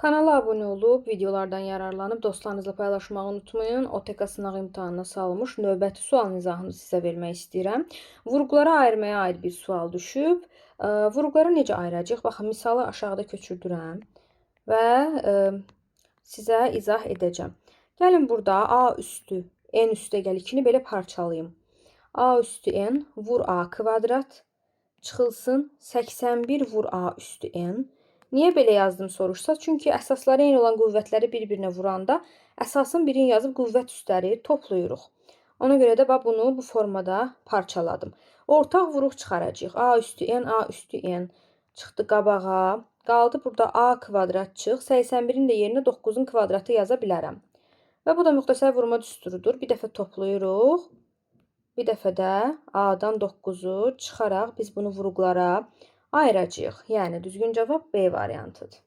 Kanala abunə olub, videolardan yararlanıb dostlarınızla paylaşmağı unutmayın. OTK sınaq imtahanına salınmış növbəti sualın izahını sizə vermək istəyirəm. Vurğulara ayırmaya aid bir sual düşüb. Vurğuları necə ayıracağıq? Baxın, misalı aşağıda köçürdürəm və sizə izah edəcəm. Gəlin burada A üstü n üstə gəl 2-ni belə parçalayım. A üstü n vur A kvadrat çıxılsın 81 vur A üstü n. Niyə belə yazdım soruşsa? Çünki əsasları eyni olan qüvvətləri bir-birinə vuranda əsasın birini yazıb qüvvət üstləri toplayırıq. Ona görə də bax bunu bu formada parçaladım. Ortaq vuruq çıxaracağıq. A üstü n, A üstü n çıxdı qabağa. Qaldı burada A kvadrat çıx. 81-in də yerinə 9-un kvadratı yaza bilərəm. Və bu da müxtəsər vurma düsturudur. Bir dəfə toplayırıq. Bir dəfə də A-dan 9-u çıxaraq biz bunu vuruqlara ayıracağıq. Yəni düzgün cavab B variantıdır.